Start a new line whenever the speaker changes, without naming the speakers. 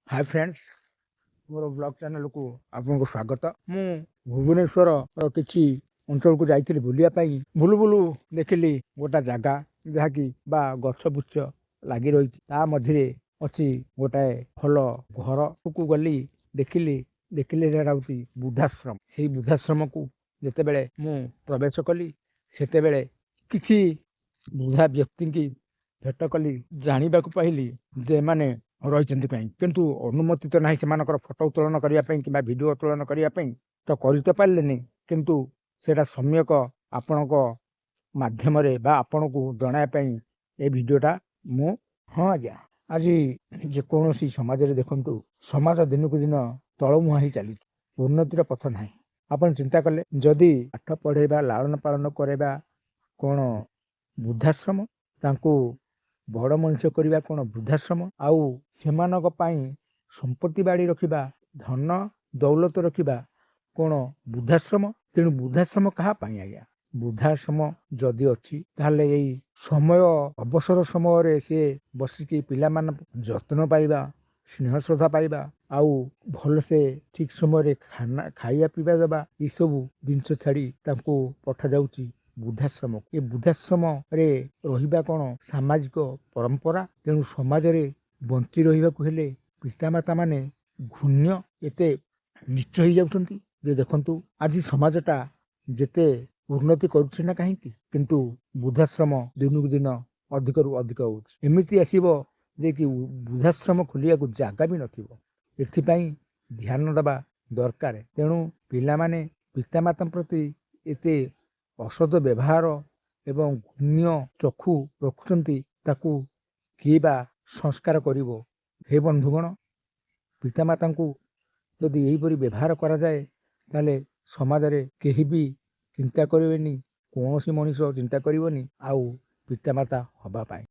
ହାଏ friends, ମୋର blog ଚ୍ୟାନେଲକୁ ଆପଣଙ୍କୁ ସ୍ୱାଗତ। ମୁଁ ଭୁବନେଶ୍ୱରର କିଛି ଅଞ୍ଚଳକୁ ଯାଇଥିଲି ବୁଲିବା ପାଇଁ। ବୁଲୁ ବୁଲୁ ଦେଖିଲି ଗୋଟା ଜାଗା, ଯାହାକି ବା ଗଛ ବୃକ୍ଷ ଲାଗି ରହିଛି। ତା ମଝିରେ ଅଛି ଗୋଟାଏ ଭଲ ଘରକୁ। ଗଲି, ଦେଖିଲି ଦେଖିଲି ସେଇଟା ହେଉଛି ବୃଦ୍ଧାଶ୍ରମ। ସେଇ ବୃଦ୍ଧାଶ୍ରମକୁ ଯେତେବେଳେ ମୁଁ ପ୍ରବେଶ କଲି, ସେତେବେଳେ କିଛି ବୃଦ୍ଧା ବ୍ୟକ୍ତିଙ୍କି ଭେଟ କଲି। ଜାଣିବାକୁ ପାଇଲି ଯେ ଏମାନେ ରହିଛନ୍ତି ପାଇଁ, କିନ୍ତୁ ଅନୁମତି ତ ନାହିଁ ସେମାନଙ୍କର ଫଟୋ ଉତ୍ତୋଳନ କରିବା ପାଇଁ କିମ୍ବା ଭିଡ଼ିଓ ଉତ୍ତୋଳନ କରିବା ପାଇଁ। ତ କରି ତ ପାରିଲେନି, କିନ୍ତୁ ସେଇଟା ସମ୍ୟକ ଆପଣଙ୍କ ମାଧ୍ୟମରେ ବା ଆପଣଙ୍କୁ ଜଣାଇବା ପାଇଁ ଏ ଭିଡ଼ିଓଟା ମୁଁ। ହଁ ଆଜ୍ଞା, ଆଜି ଯେକୌଣସି ସମାଜରେ ଦେଖନ୍ତୁ, ସମାଜ ଦିନକୁ ଦିନ ତଳମୁହାଁ ହେଇ ଚାଲିଛି, ଉନ୍ନତିର ପଥ ନାହିଁ। ଆପଣ ଚିନ୍ତା କଲେ, ଯଦି ପାଠ ପଢ଼େଇବା, ଲାଳନ ପାଳନ କରାଇବା କ'ଣ ବୃଦ୍ଧାଶ୍ରମ? ତାଙ୍କୁ ବଡ଼ ମଣିଷ କରିବା କ'ଣ ବୃଦ୍ଧାଶ୍ରମ? ଆଉ ସେମାନଙ୍କ ପାଇଁ ସମ୍ପତ୍ତି ବାଡ଼ି ରଖିବା, ଧନ ଦୌଲତ ରଖିବା କ'ଣ ବୃଦ୍ଧାଶ୍ରମ? ତେଣୁ ବୃଦ୍ଧାଶ୍ରମ କାହା ପାଇଁ ଆଜ୍ଞା? ବୃଦ୍ଧାଶ୍ରମ ଯଦି ଅଛି, ତାହେଲେ ଏଇ ସମୟ, ଅବସର ସମୟରେ ସିଏ ବସିକି ପିଲାମାନଙ୍କ ଯତ୍ନ ପାଇବା, ସ୍ନେହ ଶ୍ରଦ୍ଧା ପାଇବା, ଆଉ ଭଲସେ ଠିକ୍ ସମୟରେ ଖାନା ଖାଇବା ପିଇବା ଦେବା, ଏସବୁ ଜିନିଷ ଛାଡ଼ି ତାଙ୍କୁ ପଠାଯାଉଛି ବୃଦ୍ଧାଶ୍ରମ। ଏ ବୃଦ୍ଧାଶ୍ରମରେ ରହିବା କ'ଣ ସାମାଜିକ ପରମ୍ପରା? ତେଣୁ ସମାଜରେ ବଞ୍ଚି ରହିବାକୁ ହେଲେ ପିତାମାତା ମାନେ ଘୃଣ୍ୟ, ଏତେ ନୀଚ ହେଇଯାଉଛନ୍ତି ଯେ ଦେଖନ୍ତୁ, ଆଜି ସମାଜଟା ଯେତେ ଉନ୍ନତି କରୁଛି ନା କାହିଁକି, କିନ୍ତୁ ବୃଦ୍ଧାଶ୍ରମ ଦିନକୁ ଦିନ ଅଧିକରୁ ଅଧିକ ହେଉଛି। ଏମିତି ଆସିବ ଯେ କି ବୃଦ୍ଧାଶ୍ରମ ଖୋଲିବାକୁ ଜାଗା ବି ନଥିବ। ଏଥିପାଇଁ ଧ୍ୟାନ ଦେବା ଦରକାର। ତେଣୁ ପିଲାମାନେ ପିତାମାତାଙ୍କ ପ୍ରତି ଏତେ ଅସଦ ବ୍ୟବହାର ଏବଂ ଘୃଣ୍ୟ ଚକ୍ଷୁ ରଖୁଛନ୍ତି, ତାକୁ କିଏ ବା ସଂସ୍କାର କରିବ? ହେ ବନ୍ଧୁଗଣ, ପିତାମାତାଙ୍କୁ ଯଦି ଏହିପରି ବ୍ୟବହାର କରାଯାଏ, ତାହେଲେ ସମାଜରେ କେହି ବି ଚିନ୍ତା କରିବେନି, କୌଣସି ମଣିଷ ଚିନ୍ତା କରିବନି ଆଉ ପିତାମାତା ହେବା ପାଇଁ।